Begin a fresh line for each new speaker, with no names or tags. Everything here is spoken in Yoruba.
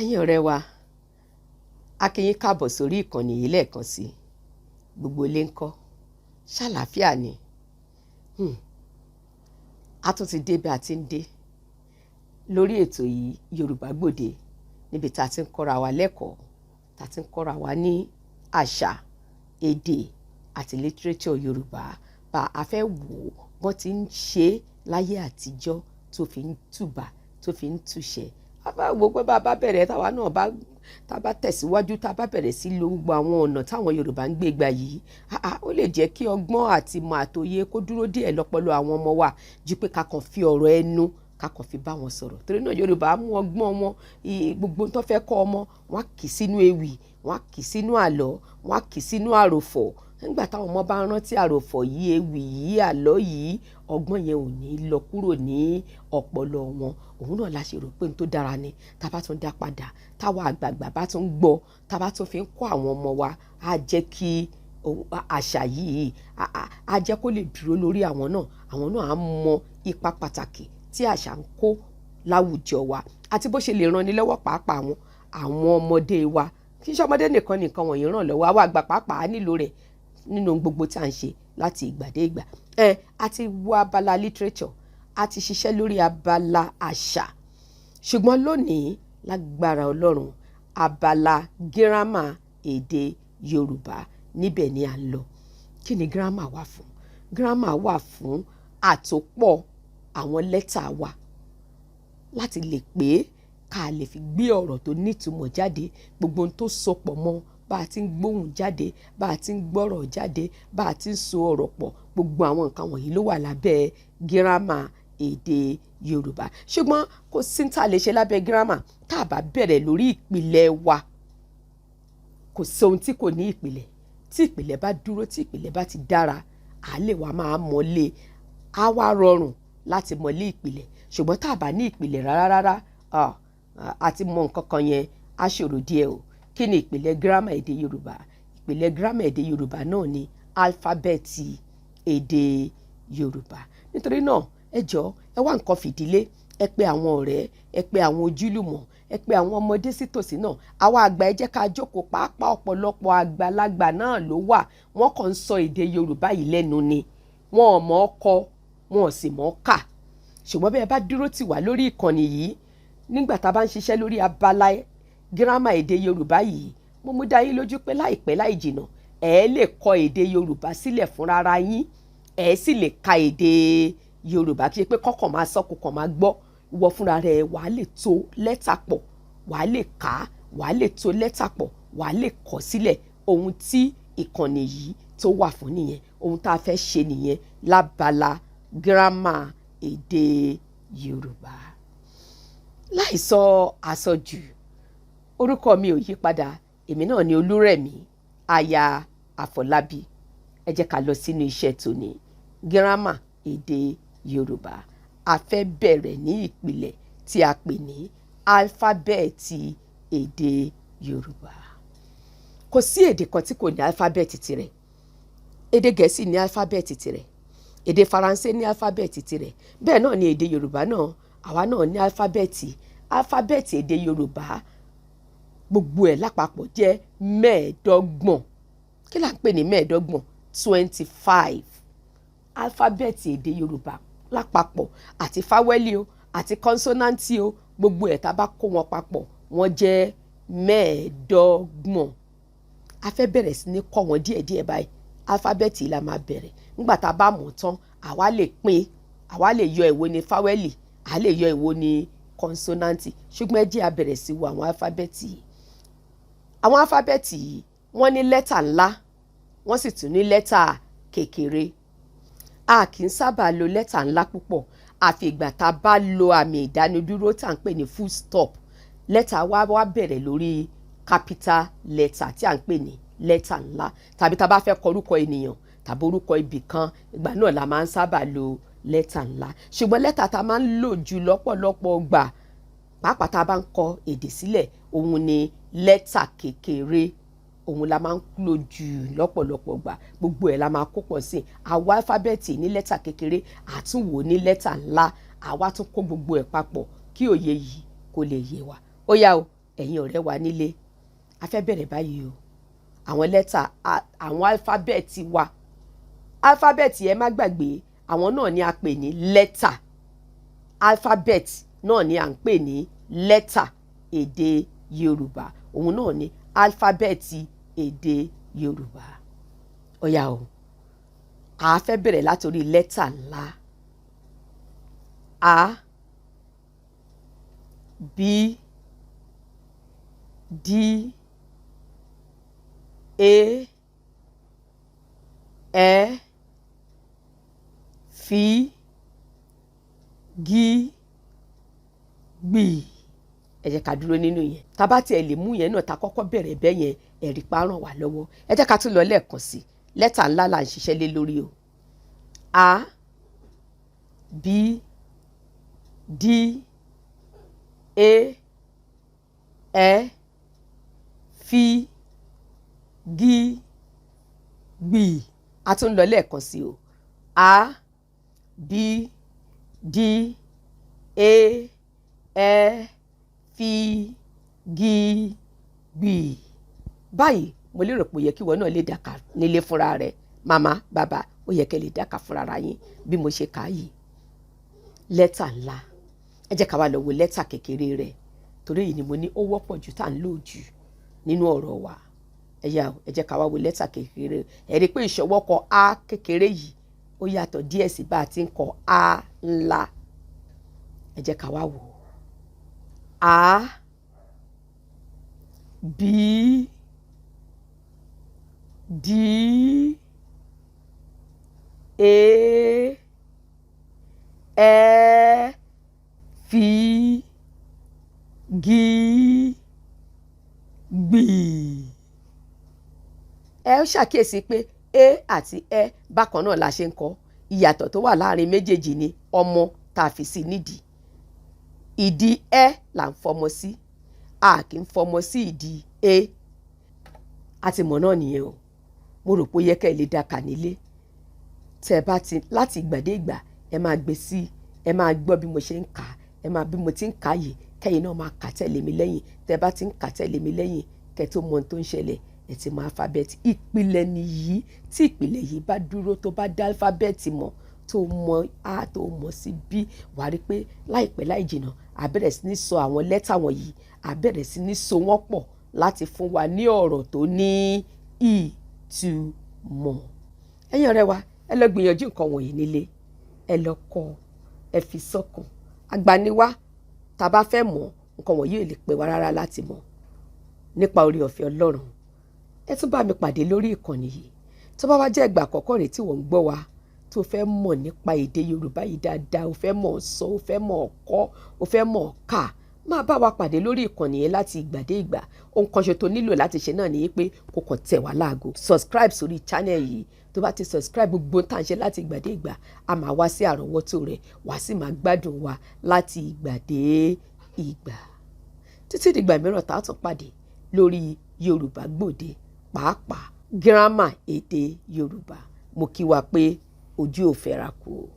Ẹ̀yin ọ̀rẹ́ wa, a kí yín káàbọ̀ sórí ìkànnì yìí lẹ́ẹ̀kan sí i. Gbogbo ilé ń kọ́, ṣàlàáfíà ni? A tún ti dé bí a ti ń dé lórí ètò yìí, Yorùbá Gbòde, níbi tá a ti ń kọ́ra wa lẹ́kọ̀ọ́, tá a ti ń kọ́ra wa ní àṣà, èdè àti literature Yorùbá. Bá a fẹ́ wò ó bọ́n ti ń ṣe é láyé àtijọ́ tó fi ń tùbà, tó fi ń tùṣẹ́. A bá wo pé bá a bá bẹ̀rẹ̀, táwa náà bá tá a bá tẹ̀síwájú, tá a bá bẹ̀rẹ̀ sí lo gbogbo àwọn ọ̀nà táwọn Yorùbá ń gbé gbà yìí, ó lè jẹ́ kí ọgbọ́n àti ìmọ̀ àtòye kó dúró díẹ̀ lọ́pọlọ àwọn ọmọ wa ju pé ká kàn fi ọ̀rọ̀ ẹnu, ká kàn fi bá wọn sọ̀rọ̀. Torí náà, Yorùbá mú ọgbọ́n wọn, gbogbo tó fẹ́ kọ́ ọmọ wọn á kì í sínú ewì, wọn á kì í sínú àlọ́, wọn á kì í sínú àròfọ̀. Nígbà táwọn ọmọ bá rántí àròfọ̀ yìí, ewì yìí, àlọ́ yìí, ọgbọ́n yẹn ò ní lọ kúrò ní ọpọlọ wọn. Òun náà la ṣe rò pé n tó dára ni tá a bá tún dá padà, táwa àgbààgbà bá tún gbọ́, tá a bá tún fi ń kọ́ àwọn ọmọ wa, á jẹ́ kí àṣà yìí, á jẹ́ kó lè dúró lórí àwọn náà. Àwọn náà á mọ ipa pàtàkì tí àṣà ń kó láwùjọ wa àti bó ṣe lè ranni lọ́wọ́, pàápàá àwọn ọmọdé wa. Kì í ṣe ọmọdé nìkan nìkan wọ̀nyí ràn lọ́wọ́, àwa àgbà pàápàá nílò rẹ̀ nínú gbogbo tí à ń ṣe láti ìgbà dé ìgbà. Ẹ a ti wo abala literature, a ti ṣiṣẹ́ lórí abala àṣà, ṣùgbọ́n lónìí, lágbára Ọlọ́run, abala gírámà èdè Yorùbá, níbẹ̀ ni à ń lọ. Kí ni gírámà wà fún? Gírámà wà fún àtòpọ̀ àwọn lẹ́tà wa láti lè pé ká lè fi gbé ọ̀rọ̀ tó nítumọ̀ jáde. Gbogbo ohun tó sopọ̀ mọ́ bá a ti ń gbóhùn jáde, bá a ti ń gbọ́rọ̀ jáde, bá a ti ń so ọ̀rọ̀ pọ̀, gbogbo àwọn nǹkan wọ̀nyí ló wà lábẹ́ gírámà èdè Yorùbá. Ṣùgbọ́n kò sí ní tá a lè ṣe lábẹ́ gírámà tá a bá bẹ̀rẹ̀ lórí ìpìlẹ̀ wa. Kò sí ohun tí kò ní ìpìlẹ̀. Tí ìpìlẹ̀ bá dúró, tí ìpìlẹ̀ bá ti dára, à lè wá máa mọ́lé, á wá rọrùn láti mọ́lé ìpìlẹ̀. Ṣùgbọ́n tá a bá ní ìpìlẹ̀ rárá rárá, àti mọ nǹkan kan yẹn á ṣòro díẹ̀ o. Kí ni ìpìlẹ̀ gírámà èdè Yorùbá? Ìpìlẹ̀ gírámà èdè Yorùbá náà ni álífábẹ́ẹ̀tì èdè Yorùbá. Nítorí náà, ẹ jọ̀ọ́, ẹ wá nǹkan fìdílé, ẹ pe àwọn ọ̀rẹ́, ẹ pe àwọn ojúlùmọ̀, ẹ pe àwọn ọmọdé sítòsí náà. Àwa àgbà, ẹ jẹ́ ká jókòó. Pàápàá ọ̀pọ̀lọpọ̀ àgbàlagbà náà ló wà, wọ́n kàn ń sọ èdè Yorùbá yìí lẹ́nu ni, wọn ò mọ̀ ọ́ kọ, wọn ò sì mọ̀ ọ́ kà. Ṣùgbọ́n bí ẹ bá dúró tì wá lórí ìkànnì yìí nígbà tá a bá ń ṣiṣẹ́ lórí abala gírámà èdè Yorùbá yìí, mo mú dá yín lójú pé láìpẹ́ láì jìnà, ẹ lè kọ èdè Yorùbá sílẹ̀ fúnra yín, ẹ sì lè ka èdè Yorùbá. Kí ṣe pé kọ́kàn máa sọ, kó kàn máa gbọ́. Ìwọ fúnra rẹ, wàá lè to lẹ́tà pọ̀, wàá lè kà á, wàá lè to lẹ́tà pọ̀, wàá lè kọ sílẹ̀. Ohun tí ìkànnì yìí tó wà fún nìyẹn. Ohun tá a fẹ́ ṣe nìyẹn lábala gírámà èdè Yorùbá. Láì sọ àsọjù, orúkọ mi ò yí padà, èmi náà ni Olúrẹ̀mí aya Àfọlábí. Ẹ jẹ́ ká lọ sínú iṣẹ́ tòní, gírámà èdè Yorùbá. A fẹ́ bẹ̀rẹ̀ ní ìpìlẹ̀ tí a pè ní álífábẹ́ẹ̀tì èdè Yorùbá. Kò sí èdè kan tí kò ní álífábẹ́ẹ̀tì tirẹ̀. Èdè Gẹ̀ẹ́sì ní álífábẹ́ẹ̀tì tirẹ̀, èdè Faransé ní álífábẹ́ẹ̀tì tirẹ̀, bẹ́ẹ̀ náà ni èdè Yorùbá náà. Àwa náà ní álífábẹ́ẹ̀tì. Álífábẹ́ẹ̀tì èdè Yorùbá, gbogbo ẹ̀ lápapọ̀ jẹ́ 25. Kí là ń pè ní 25? 25. Álífábẹ́ẹ̀tì èdè Yorùbá lápapọ̀, àti fáwẹ́lì o àti kọ́nsọ́náǹtì o, gbogbo ẹ̀ tá a bá kó wọn papọ̀, wọ́n jẹ́ 25. A fẹ́ bẹ̀rẹ̀ sí ní kọ́ wọn díẹ̀díẹ̀ báyìí. Álífábẹ́ẹ̀tì la máa bẹ̀rẹ̀. Nígbà tá a bá mọ̀ tán, àwa lè pín, àwa lè yọ èwo ni fáwẹ́lì, a lè yọ èwo ni kọ́nsọ́náǹtì. Ṣùgbọ́n ẹ jẹ́ a bẹ̀rẹ̀ sí wo àwọn álífábẹ́ẹ̀tì yìí. Àwọn álífábẹ́ẹ̀tì yìí, wọ́n ní lẹ́tà ńlá, wọ́n sì tún ní lẹ́tà kékeré. A kì í sábà lo lẹ́tà ńlá púpọ̀, àfi ìgbà tá a bá lo àmì ìdánudúró tá à ń pè ní full stop. Lẹ́tà wa wá bẹ̀rẹ̀ lórí capital letter tí à ń pè ní lẹ́tà ńlá, tàbí tá a bá fẹ́ kọ orúkọ ènìyàn tàbí orúkọ ibì kan, ìgbà náà la máa ń sábà lo lẹ́tà ńlá. Ṣùgbọ́n lẹ́tà tá a máa ń lò jù lọ́pọ̀lọpọ̀ gbà, pàápàá tá a bá ń kọ èdè sílẹ̀, òun ni lẹ́tà kékeré. Òun la máa ń lò jù lọ́pọ̀lọpọ̀ gbà. Gbogbo ẹ̀ la máa kó pọ̀ sí àwa álífábẹ́ẹ̀tì ní lẹ́tà kékeré, àtúnwò ní lẹ́tà ńlá, àwa tún kó gbogbo ẹ̀ papọ̀ kí òye yìí kó lè yé wa. Ó yá o. Ẹ̀yin ọ̀rẹ́ wa nílé, a fẹ́ bẹ̀rẹ̀ báyìí o. Àwọn lẹ́tà, àwọn alifábẹ́ẹ̀tì wa, alifábẹ́ẹ̀tì, ẹ má gbàgbé, àwọn náà ni a pè ní lẹ́tà. Alphabet náà ni à ń pè ní lẹ́tà èdè Yorùbá. Òun náà ni alifábẹ́ẹ̀tì èdè Yorùbá. Ó yá o, a fẹ́ bẹ̀rẹ̀ látòrí lẹ́tà ńlá. A, B, D, E, Ẹ, F, G, gbì. Ẹ jẹ́ ká dúró nínú yẹn. Tá bá tiẹ̀ lè mú yẹn náà, tá kọ́kọ́ bẹ̀rẹ̀ bẹ́ẹ̀ yẹn, ẹ̀rí pa ràn wá lọ́wọ́. Ẹ jẹ́ ká tún lọ lẹ́ẹ̀kan sí. Lẹ́tà ńlá là ń ṣiṣẹ́ lé lórí o. A, B, D, E, Ẹ, F, G, gbì. A tún lọ lẹ́ẹ̀kan sí o. A, B, D, E, Ẹ, F, G, gbì. Báyìí, mo lérò pé ó yẹ kí ìwọ náà lè dàkà nílé fúnra rẹ. Màmá, bàbá, ó yẹ kẹ́ lè dàkà fúnra ra yín bí mo ṣe kà á yìí, lẹ́tà ńlá. Ẹ jẹ́ ká wá lọ wo lẹ́tà kékeré rẹ̀, torí èyí ni mo ní ó wọ́pọ̀ jù, tá à ń lò jù nínú ọ̀rọ̀ wa. Ẹ yá o, ẹ jẹ́ ká wá wo lẹ́tà kékeré. Ẹ rí i pé ìṣọwọ́kọ a kékeré yìí, ó yàtọ̀ díẹ̀ sí bá a ti ń kọ a ńlá. Ẹ jẹ́ ká wá wò ó. A, B, D, E, Ẹ, F, G, gbì. Ẹ ó ṣàkíyèsí pé e àti ẹ bákan náà la ṣe ń kọ. Ìyàtọ̀ tó wà láàrin méjèèjì ni ọmọ tá a fi sí nídìí. Ìdí ẹ là ń fọmọ sí, a kì í fọmọ sí ìdí e. A ti mọ̀ náà nìyẹn o. Mo rò pé ó yẹ kẹ́ ẹ lè dàkà nílé. Tẹ́ ẹ bá ti láti ìgbà dé ìgbà, ẹ máa gbé sí, ẹ máa gbọ́ bí mo ṣe ń kà á. Ẹ máa bí mo ti ń kà á yìí, kẹ́yìn náà máa kà tẹ̀lé mi lẹ́yìn. Tẹ́ ẹ bá ti ń kà tẹ̀lé mi lẹ́yìn, kẹ́ tó mọ ohun tó ń ṣẹlẹ̀, ẹ ti mọ alifábẹ́ẹ̀tì. Ìpìlẹ̀ nìyí. Tí ìpìlẹ̀ yìí bá dúró, tó bá dá alifábẹ́ẹ̀tì mọ̀, tó mọ a, tó mọ̀ sí b, wàá rí pé láìpẹ́ láì jìnnà, a bẹ̀rẹ̀ sí ní sọ àwọn lẹ́tà wọ̀nyí, a bẹ̀rẹ̀ sí ní so wọ́n pọ̀ láti fún wa ní ọ̀rọ̀ tó ní ìtumọ̀. Ẹ̀yin ọ̀rẹ́ wa, ẹ lọ gbìyànjú nǹkan wọ̀nyí nílé. Ẹ lọ kọ́, ẹ fi sọ́kàn. Àgbà ni wá, tá a bá fẹ́ mọ̀ nǹkan wọ̀nyí, ò lè pẹ́ wá rárá láti mọ̀ nípa oore ọ̀fẹ́ Ọlọ́run. Ẹ tún bá mi pàdé lórí ìkànnì yìí. Tó bá wá jẹ́ ìgbà àkọ́kọ́ rẹ̀ tí wọ́n ń gbọ́ wa, tó fẹ́ mọ̀ nípa èdè Yorùbá yìí dáadáa, o fẹ́ mọ̀ ọ́ sọ, o fẹ́ mọ̀ ọ́ kọ́, o fẹ́ mọ̀ ọ́ kà, máa bá wa pàdé lórí ìkànnì yẹn láti ìgbà dé ìgbà. Ohun kan ṣe tó nílò láti ṣe náà ni pé kó kàn tẹ̀ wá láago, subscribe sórí channel yìí. Tó bá ti subscribe, gbogbo tá à ń ṣe láti ìgbà dé ìgbà a máa wá sí àrọ́wọ́tó rẹ̀, wàá sì máa gbádùn wa láti ìgbà dé ìgbà, títí dìgbà mìíràn tá a tún pàdé lórí Yorùbá Gbòde, pàápàá gírámà èdè Yorùbá. Mo kí wa pé ojú ò fẹ́ra kù o.